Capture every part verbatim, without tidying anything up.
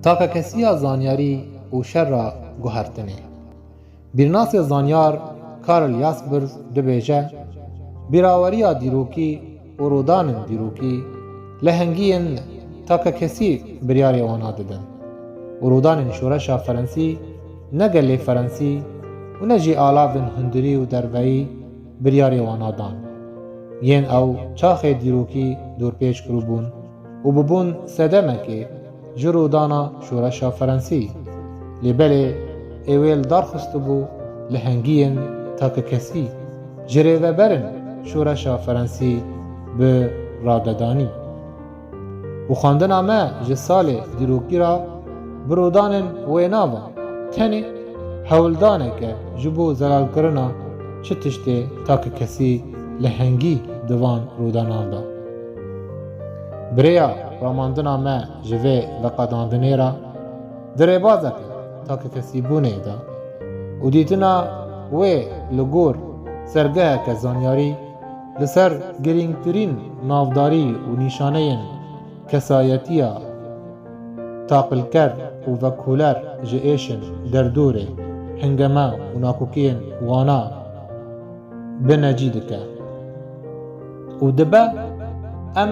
Takekesiya zanyarî û şerra guhertinê. Bîrnasê zanyar Karl Jaspers dibêje, bîraweriya dîrokî û rodanên dîrokî lehengiyên takekesî biryarê wana didin û rodanên şoreşa Ferensî ne gelê Ferensî û ne jî alavên hundirî û derveyî biryarê wana dan. Yên ew çaxê dîrokî dorpêç kiribûn û bibûn sedemekê ji rodana şoreşa Ferensî. Lê belê ê wê li dar xistibû lehengiyên takekesî ji rêveberên şoreşa Ferensî bi radedanî. Û xwendina me ji salê dîrokî re bi rodanên wê nava tenê hewldaneke ji bo zelalkirina çi tiştê takekesî lehengî di van rodanan de. Bi rêya ramandina me ji vê veqedandinê re di rêbazeke takekesîbûnê de û dîtina wê li gor sergeheke zanyarî li ser girîngtirîn navdarî û nîşaneyên kesayetiya taqilker û vekoler ji êşên derdorê, hingeme û nakokiyên wana binecî dike. Û dibe em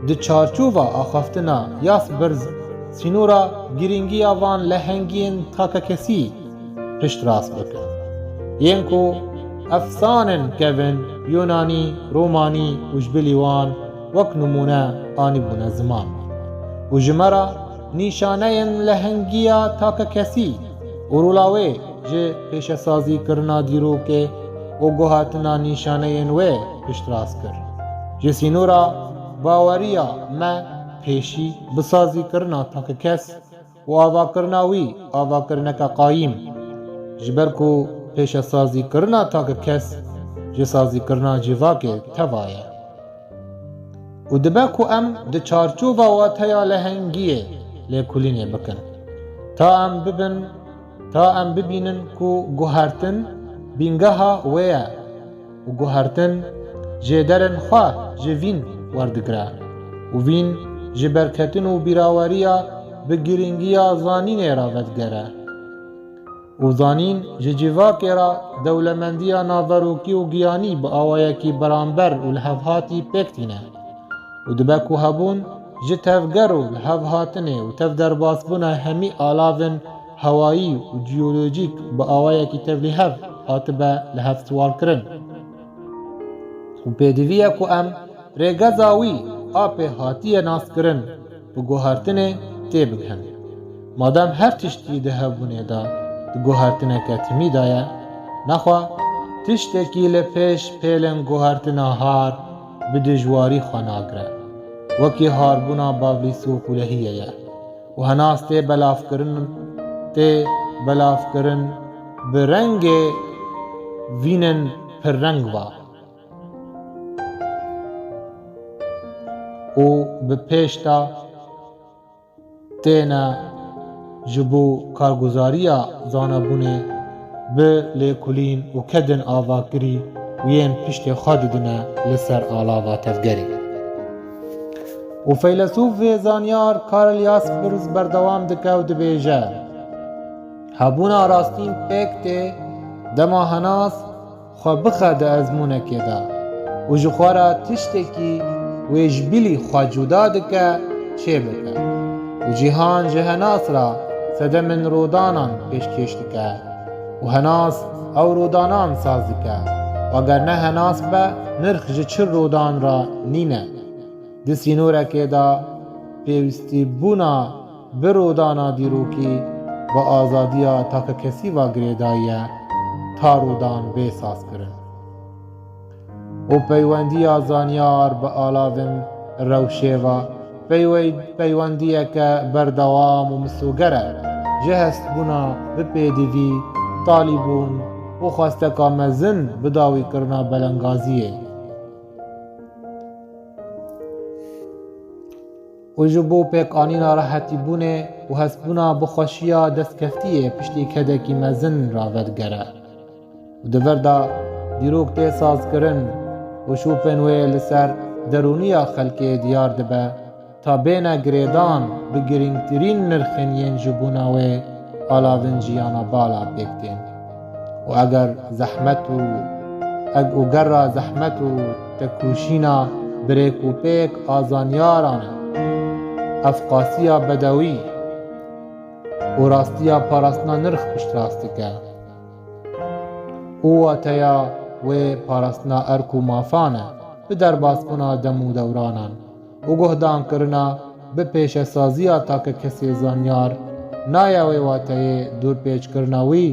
di çarçova axaftina Jaspers sînora girîngiya van lehengiyên takekesî piştrast bikin. Yên ku efsanên kevin, Yunanî, Romanî û ji bilî wan wek nimûne anîbûne ziman. Û ji me re nîşaneyên lehengiya takekesî û rola wê ji pêşesazîkirina dîrokê û guhatina nîşaneyên wê piştrast kir. Ji sînora baweriya me pêşî bi sazîkirina takekes û avakirina wî avakirineke qayîm, ji ber ku pêşesazîkirina takekes ji sazîkirina civakê teva ye. Û dibe ku em di çarçova wateya lehengiyê lêkolînê bikin. Ta em bibin, ta em bibînin ku guhertin bîngeha wê ye û guhertin jêderên xwe ji vîn werdigire û vîn ji berketin û bîraweriya bi girîngiya zanînê re vedigere. Û zanîn ji civakê re dewlemendiya naverokî û giyanî bi awayekî beramber û lihevhatî pêk tîne. Û dibe ku hebûn ji tevger û lihevhatinê û tevderbasbûna hemî alavên hewayî û jeolojîk bi awayekî tevlîhev hatibe lihevsiwarkirin. Û pêdivî ye ku em rêgeza wî a pê hatiye naskirin bi guhertinê têbigihin. Madem her tiştî di hebûnê de di guhertineke timî de ye, nexwe tiştekî li pêş pêlên guhertina har bi dijwarî xwe nagire. Wekî harbûna bavlî sû qûlehiyê ye û henas tê belavkirin, tê belavkirin bi rengê vînên pirreng ve û bi pêş de têne ji bo karguzariya zanebûnê bi lêkolîn û kedên avakirî û yên piştê xwe didine li ser alava tevgerê. Û feylesûf vê zanyar Karl Jaspers berdewam dike û dibêje, hebûna rastîn pêk tê dema henas xwe bixe di ezmûnekê de û ji xwe re tiştekî wê ji bilî xwe cuda dike, çêbike. Û cîhan ji henas re sedemên rodanan pêşkêş dike û henas ew rodanan saz dike. Eger ne henas be, nirx ji çi rodan re nîne. Di sînorekê de pêwîstîbûna bi rodana dîrokî bi azadiya takekesî ve girêdayî ye, ta rodan bê sazkirin. Û peywendiya zanyar bi alavên rewşê ve peywey-, peywendiyeke berdewam û misoger e ji hestbûna bi pêdivî, talîbûn û xwesteka mezin bi dawîkirina belengaziyê. Û ji bo pêkanîna rehetîbûnê û hestbûna bi xweşiya destkeftiyê piştî kedekî mezin re vedigere. Û di vir de dîrok tê sazkirin û şûpên wê li ser derûniya xelkê diyar dibe. ta bêne girêdan bi girîngtirîn nirxên yên ji bûna wê alavin jiyana bala pêk tên. Û eger zehmet û eg û gerra zehmet û tekoşîna birêk û pêk a zanyaran e, ev qasiya bedewî û rastiya parastina nirx piştrast dike. Û wateya wê parastina erk û mafan e, bi derbasbûna dem û dewranan û guhdankirina bi pêşesaziya takekesê zanyar, naya wê wateyê dûrpêçkirina wî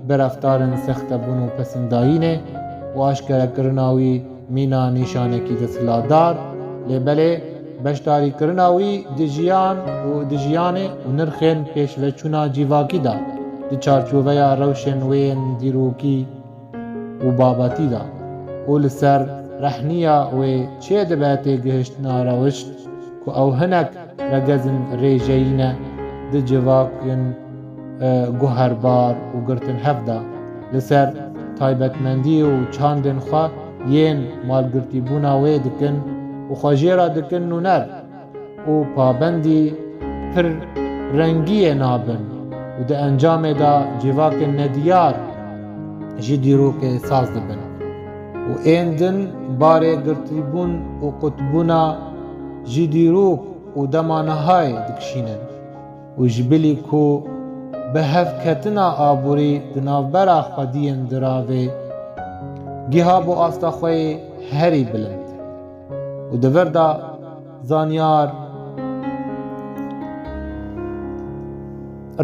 bi reftarên sextebûn û pesindayînê û aşkerekirina wî mîna nîşanekî desthilatdar, lê belê beşdarîkirina wî di jiyan û di jiyanê û nirxên pêşveçûna civakî de, di çarçoveya rewşên wê yên dîrokî û babetî de û li ser rehniya wê çê dibe têgihiştina rewişt ku ew hinek regezin rêjeyî ne di civakên, e, guherbar û girtin hev de, li ser taybetmendî û çandên xwe yên malgirtîbûna wê dikin û xwe jê re dikin nûner û pabendî pir rengiyê nabin û di encamê de civakên nediyar ji dîrokê saz dibin û ên din barê girtîbûn û qutbûna ji dîrok û dema nihayê dikişînin û ji bilî ku bi hevketina aborî di navbera xwediyên diravê giha bo asta xwe yê herî bilind û di vir de zanyar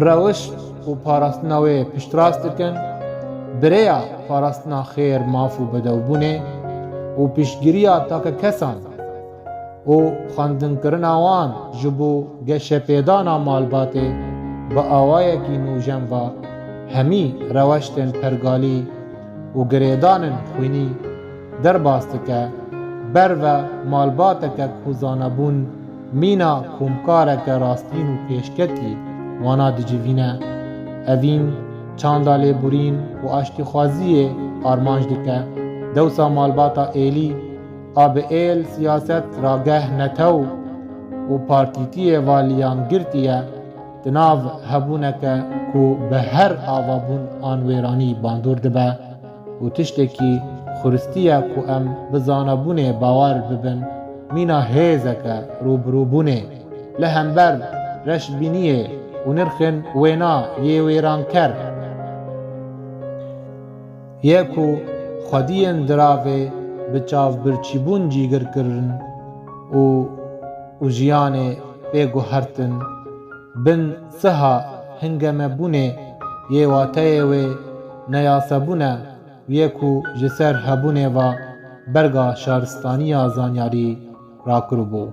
rewişt û parastina wê piştrast dikin, bi rêya parastina xêr, maf û bedewbûnê û piştgiriya takekesan û xwendinkirina wan ji bo geşepêdana malbatê bi awayekî nûjen ve hemî reweştên pergalî û girêdanên xwînî derbas dike, ber ve malbateke ku zanebûn mîna komkareke rastîn û pêşketî wana dicivîne. Evîn çanda lêborîn û aştîxwaziyê armanc dike. Dewsa malbata êlî a bi êl, siyaset, rageh, netew û partîtiyê ve liyangirtî ye, di nav hebûneke ku bi her avabûn an wêranî bandor dibe û tiştekî xuristî ye ku em bi zanebûnê bawer bibin, mîna hêzeke rûbirûbûnê li hember reşbîniyê û nirxên wêna yê wêranker ye ku xwediyên diravê bi çavbirçîbûn cîgir kirin û, û jiyanê pê guhertin bin siha hingemebûnê yê wateyê wê neyasebûn e û yê ku ji ser hebûnê ve berga şaristaniya zanyarî rakiribû.